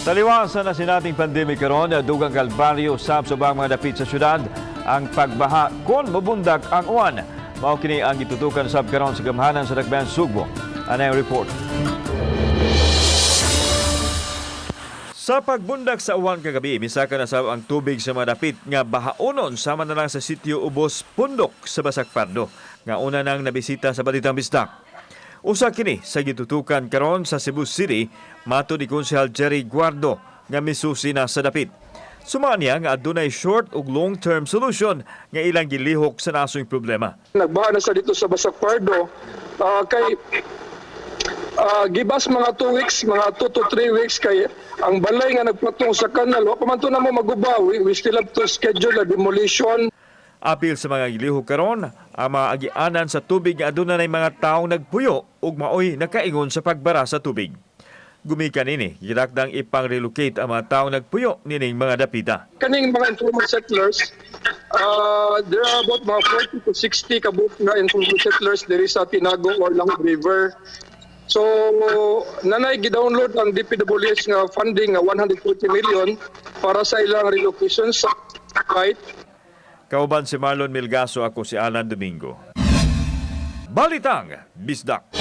Taliwasa na sinating pandemic karon, dugang kalbaryo sab sa ubang mga dapit sa syudad ang pagbaha kon mobundak ang uwan. Mao kini ang gitutukan sab karon sa gamhanan sa Dakbayan Sugbo. Anay report. Sa pagbundak sa uwan kagabi, misaka na sab ang tubig sa mga dapit nga bahaonon sama na lang sa sitio Ubos Pundok sa Basak Pardo nga una nang nabisita sa Balitang Bisdak. Usa kini sa gitutukan karon sa Cebu City matud ni Konsehal Jerry Guardo nga misusi na sa dapit. Suma niya nga adunay short ug long-term solution nga ilang gilihok sa nasong problema. Nagbaha na sa dito sa Basak Pardo. Kay give us mga 2 weeks, mga 2 to 3 weeks kay ang balay nga nagpatong sa kanal, wa pa man to na mo maguba. We still have to schedule a demolition. Apil sa mga gilihok karon ang mga agianan sa tubig nga aduna nay mga taong nagpuyo ug maoy nakaingon sa pagbara sa tubig. Gumikan ini, gilakdang ipang-relocate ang mga taong nagpuyo nining mga dapita. Kaning mga informal settlers, there are about mga 40 to 60 kabuok nga informal settlers diri sa Tinago or Langub River. So, nanay gi-download ang DPWH nga funding nga 140 million para sa ilang relocation site. Kauban si Marlon Milgaso, ako si Alan Domingo. Balitang Bisdak.